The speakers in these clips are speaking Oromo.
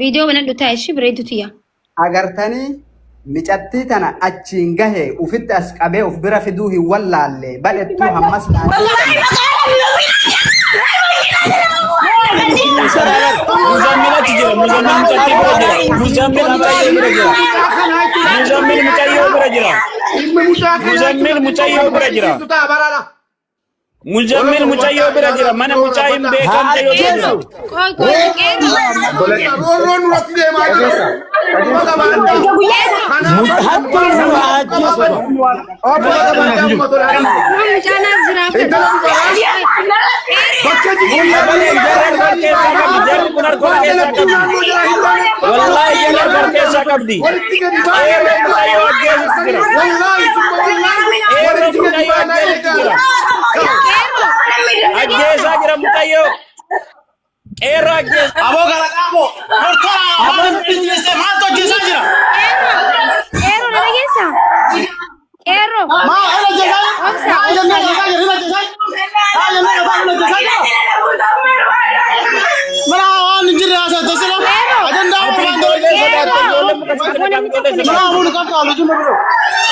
Viidiyoo banadhu taa'e ishii bareeddu tiyya. Agartanii micattii tana achiin gahe ufitti as qabee uf bira fiduu hin wallaalle badhettuu hammas naan Muzammil achi jira. Muzammil mucattii bira jira. Muzammil mucayyoo bira jira. Muzammil mucayyoo bira jira. Muzammil mucayyoo bira jira. Muzammil mucayyoo bira jira. Mana mucaa hin beekamte yoo jira. Qoy qoy qeerroo. Roorroon nurratti deemaa jira. Hattuun nu haa ajjeesu. Waan mucaanaaf jiraaf. Intala dubaraa bakka Abaleen jarri harka keessaa qabdi. Jarri kun harka keessaa qabdi. Wallaahi jarri harka keessaa qabdi. Walitti gadi Qeerroo mucayyoo ajjeesutti jira. Wallaahi summa wallaahi Qeerroo walitti gadi mucayyoo baanaa ajjeesutti eegaa. jira. Ajjeesaa jira mucayyoo. Qeerroo ajjeesaa. Aboo gara qaaboo. Tortora afaan bineensee maaltu hojjetaa jira? Qeerroo na dhageessaa? Qeerroo. Maa ila jesaa? Obsa Maa obsa. jennee jesaa jira ila jesaa? Maa jennee jesaa ila jesaa jira? Mana waan hin jirre haasa'e tosila. Ajandaa Ati waan dura ijoollee sodaattu ijoollee muka sitti Aboo namni naqamtee tokko na Mana sodaattu. amuun qabdu halluu jimma biroo.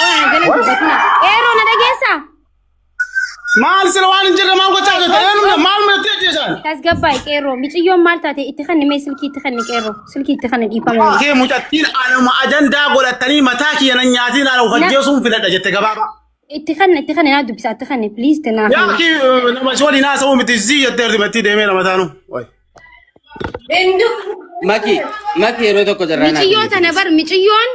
Waan gana dubbatina. Qeerroo na dhageessaa? Maal sila waan hin jirre maal gochaa jirta? Eenyu maal mul'atti ajjeesan? Tasgabbaa'e qeerroo. Miciyyoon maal taate itti kanni mee silkii itti kanni qeerroo. Silkii itti kanni dhiifama. Kee mucattiin anuma ajandaa godhatanii mataa kiyya nan nyaatiin ana of ajjeesuun filadha jette gabaabaa. Itti kanni naa dubbisa itti kanni please naa Yaa kanni. kii nama si waliin haasa'uu miti zii jettee ertimattii deemee nama taanu. Maki, Maki yeroo tokko jarraa naa Miciyyoo kenni. tana bar miciyyoon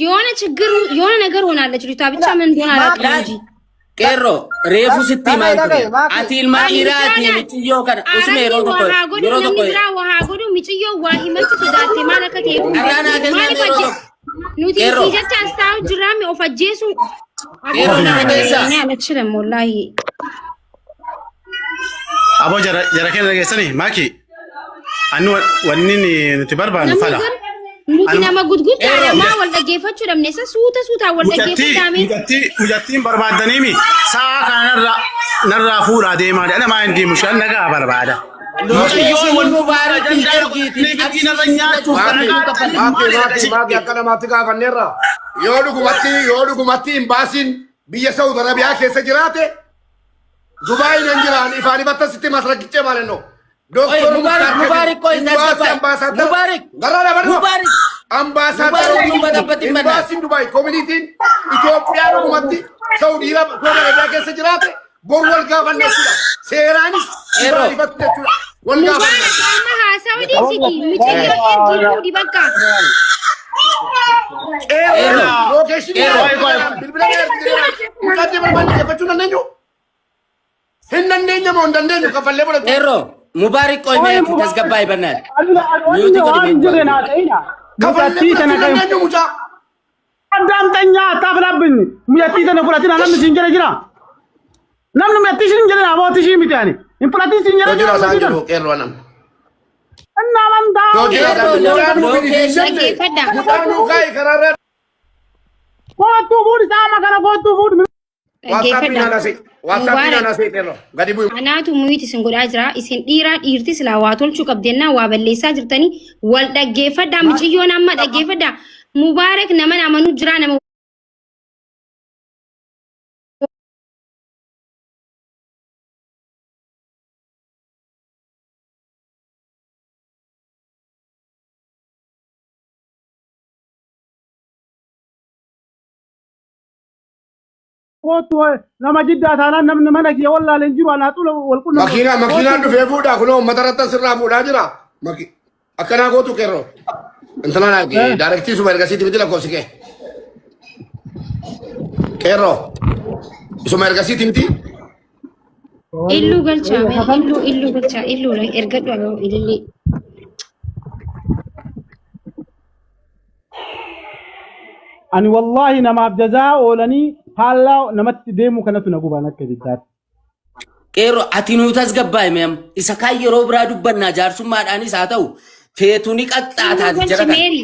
የሆነ ችግር የሆነ ነገር ሆናለች ልጅቷ ብቻ ምን እንደሆነ አላውቅም እንጂ Qeerroo reefu sitti himaan Dhagaye, ture. dhagaye, Maki. Ati ilma dhiiraati micciyoo kana usuma yeroo Arabni tokko waa haa godhu yeroo namni tokko biraa waa haa godhu miiciyyoo waa himachuu sodaatte maal akka ta'e kun Carraa naa kennaa maaliif yeroo ajje tokko. nuti Qeerroo. isii jecha as taa'u jirraami of ajjeesu Qeerroo na dhageessaa? እኔ አልችልም ወላሂ Aboo jara jara keenya dhageessanii Maki. Anni wanni nuti barbaannu namni fala. kun nuti nama gudguddaadha Qeerroo. maa wal dhaggeeffachuu dhabne isa suuta suutaan wal Mucattii dhaggeeffataame mucattii mucattiin barbaaddaniimi sa'a kana narraa narraa fuudhaa deemaa jedha namaa hin deemu shan nagaa barbaada. Lokeeshinii Mubaarakiin ergiiti. Biyyi narra nyaachuuf kana Maaki maaki maaki akka namaatti gaafanneerra. Yoo dhugumatti imbaasiin biyya Saudi Arabiyaa keessa jiraate Dubaay nan jiraan ifaan ifatti sitti masraqichee maal no. Oye, Mubarak, Mubarak, qoy, tasgabbaa'e. Mubarak, Mubarak. Mubarak, duuba dhaabbatiin banaa. Imbaasiin Dubaay koominitiin Itoophiyaa dhugumatti Saudi Arabiyaa keessa jiraate boru wal gaafanna jechuudha. Seeraanis Qeerroo. ifaan ifatti jechuudha. Wal gaafanna. Mubarak amma haasawa dhiisiti miiciyyoo ergii fuudhi bakka Qeerroo. Lookeeshinii Qeerroo. bilbila mucattii barbaanne eeggachuu dandeenyu? Hin dandeenye moo hin dandeenyu kaffallee fudhatu. Qeerroo Mubaarik qoy mee ati tasgabbaa'e bannaan. Wanni waan hin jirre naa ta'ina. Kaffallee Mucattii tana fudhachuu dandeenyu mucaa. አዳምጠኛ አታፍላብኝ። ሙየቲ ተነ fudhatina namni siin jedhe jira. Namni mucattii siin jedhe abooti ishii miti ani. Hin fudhatin siin jedhe Hojii jira. isaan jiru qeerroo nam. Innaa amantaa. Hojii isaan jiru. Mucaa nuu fidi hin jenne. Dhaggeeffadha. Mucaa nuu kaa'i karaarra. Kootuu fuudhi saama kana kootuu fuudhi. Waatsaappii Dhaggeeffadha. naan asii. Waatsaappii naan asii qeerroo. Gadi bu'i. Anaatu muyit isin godhaa jira. Isin dhiiraa dhiirti silaa waa tolchuu qabdennaa waa balleessaa jirtanii wal dhaggeeffadhaa. Miciyyoon amma dhaggeeffadhaa. Mubaarak nama amanuu jira nama Kootuu nama jiddaa taanaan namni mana kiyya wallaaleen jiru anaa xula wal qunnamtu. Makiinaa makiinaan dhufee fuudhaa kunoo uummata irratti asirraa fuudhaa jira. Akkanaa gootu qeerroo. Intala naa daarektii suma ergasiitti miti lakkoofsi kee. Qeerroo. Isuma ergasiitti miti. Illuu galchaa mee illuu illuu galchaa illuu ergadhu aboo ilillee. Ani wallaahi namaaf jazaa oolanii faallaa namatti deemuu kanatu na gubaan akka ibiddaatti. Qeerroo ati nuu tasgabbaa'e mee amma. Isa kaan yeroo biraa dubbannaa jaarsummaadhaanis haa ta'u feetu ni Illuu qaxxaataati galchi jara kana. meeri.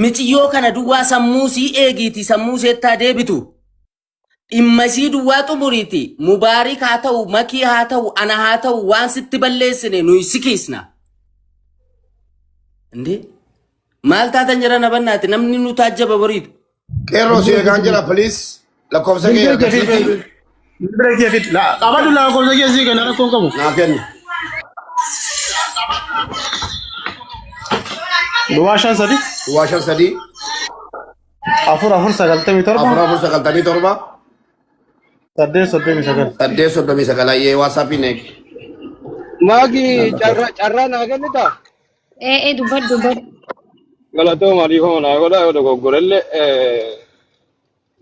Miciyyoo kana duwwaa sammuu sii eegiiti sammuu seettaa deebitu. Dhimma isii duwwaa xumuriiti Mubaarik haa ta'u Makii haa ta'u ana haa ta'u waan sitti balleessine nuyi si kiisna. Indee Maal taatan jara na bannaati namni nu taajjaba boriitu. Qeerroo si eegaan jira please. Lakkoofsa kee Bilbila kee ergasiitii fidi. Bilbila kee fidi. Qabadhu lakkoofsa kee sii kenna rakkoon qabu. naa kenni. Duwwaa 5 3. Duwwaa 5 3. 4 4 97. 4 4 97. 8 39. 8 39 ayyee WhatsAppiin eegi. Maagi carraa carraa naa kennitaa? Ee ee dubbadhu dubbadhu. Galatooma dhiifama naa godhaa yoo dogoggorellee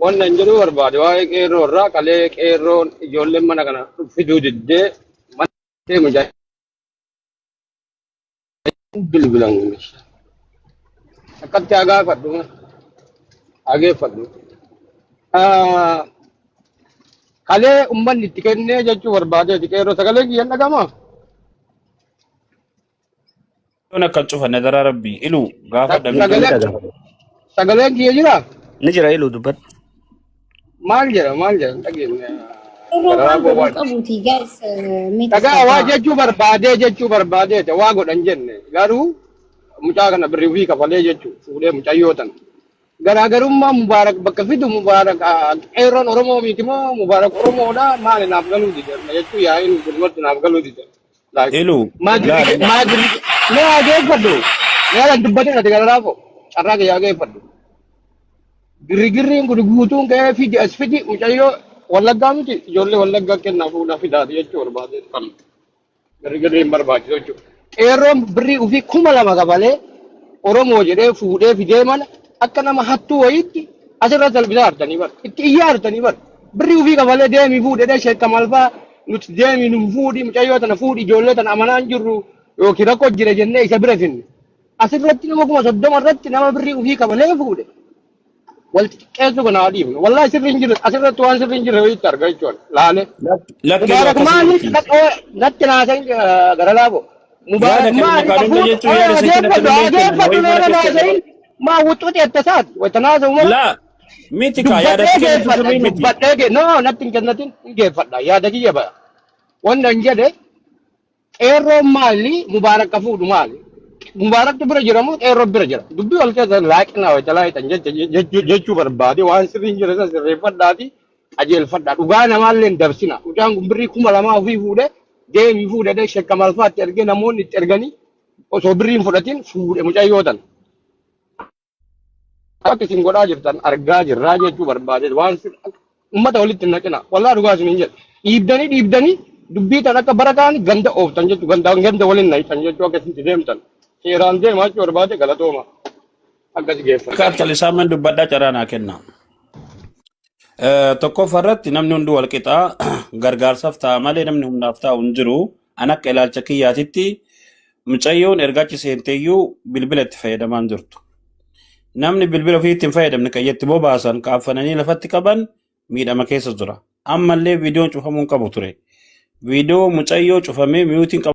wanna hin jedhuu barbaade waa'ee qeerroo irraa kalee qeerroon ijoolleen mana kana fiduu diddee mana deemu bilbilan akkatti haa gaafadhu haa geeffadhu. Kalee uummanni itti kennee jechuu barbaadeeti qeerroo sagalee kiyyan dhagama. Yoon akkan cufanne daraa rabbii iluu gaafa dhabee Sagalee sagaleen kiyya jira. Ni jira iluu dubbadhu. Maal jedha maal jedha hin dhageenye. Qeerroo Garaa waan godhuu gowwaa. qabuuti guys mee Dhagaa waa tasgabbaa. jechuu barbaadee jechuu barbaadeeti waa godhan jenne garuu mucaa kana birrii ofii kafalee jechuu fuudhee mucayyoo tana. Garaagarummaa Mubaarak bakka fidu Mubaarak qeerroon Oromoo miti moo Mubaarak Oromoodha maali naaf galuu dide jechuu yaa'iin gulmatti naaf galuu dide. Like Iluu maagirri laali. maagirri mee haa geeffadhu mee haala dubbatin ati gara laafo carraa kee haa geeffadhu. Girrigirriin kun guutuun ka'ee fidi as fidi mucayyoo wallaggaa miti ijoollee wallaggaa kennaa fuudhaa fidaati jechuu barbaade kan girrigirriin barbaachisu jechuudha. Qeerroon birrii ofii 2000 kafalee Oromoo jedhee fuudhee fidee mana akka nama hattuu wayiitti asirra salphisaa artanii bar itti iyyaa artanii bar birrii ofii kafalee deemii fuudhee sheekka malfaa nuti deemii nu fuudhi mucayyoo tana fuudhi ijoollee tana amanaa hin jirru yookiin rakkoo jira jennee isa bira finne. Asirratti nama 30,000 irratti nama birrii ofii kafalee fuudhe wal xixiqqeessuu kana haa dhiifnu. Wallaahi sirri hin jirre asirratti waan sirri hin jirre wayiitti arga jechuudha. Laale. Lakki Mubaarak akkasii maaliif miti. natti naasayin gara laafo. Yaada Mubaarak kenna maaliif kaadhimna afuutu jechuun yaada isa kenna ageeffadhu kenna kenna ageeffadhu wayii mana meera keessa naasayin maa wuxuuti attasaati wayita naasa'u mara Laa miti kaa yaada dubbadhee kennitu geeffadha sirrii miti. dubbadhee ge no natti hin kennatin hin geeffadha yaada kiyya baya. Wanta hin jedhe Qeerroon maali? Mubaarak ka fuudhu maali? Mubaaraktu bira jira moo qeerroo bira jira? Dubbii wal keessa laaqinaa wayita laaqitan jecha jechuu barbaade waan sirrii hin jirre san sirreeffadhaati qajeelfadhaa. Dhugaa namaallee hin dabsina. Mucaan kun birrii 2000 ofii fuudhee deemii fuudhee shekka malfaatti ergee namoonni itti erganii osoo birrii hin fudhatin fuudhe mucayyoo tana. Akka isin godhaa jirtan argaa jirraa jechuu barbaade waan ummata walitti hin naqina. Wallaa dhugaa isin hin jedhu. Dhiibdanii dhiibdanii dubbii tan akka bara kaani ganda ooftan jechuu ganda ganda waliin naqxan jechuu akka isin deemtan. Seeraan deemaa jechuu barbaade galatooma. Akkas geeffadha. Akka talisaaman dubbadhaa carraa naa kenna. Tokkoffaa irratti namni hundi wal qixaa gargaarsaaf ta'a malee namni humnaaf taa'u hin jiru. An akka ilaalcha kiyyaatitti mucayyoon erga achi seenteeyyuu bilbila itti fayyadamaa hin jirtu. Namni bilbila ofii itti hin fayyadamne kan itti bobaasan kaaffananii lafatti qaban miidhama keessa jira. Ammallee viidiyoon cufamuu hin qabu ture. Viidiyoo mucayyoo cufamee miyuutiin qabu.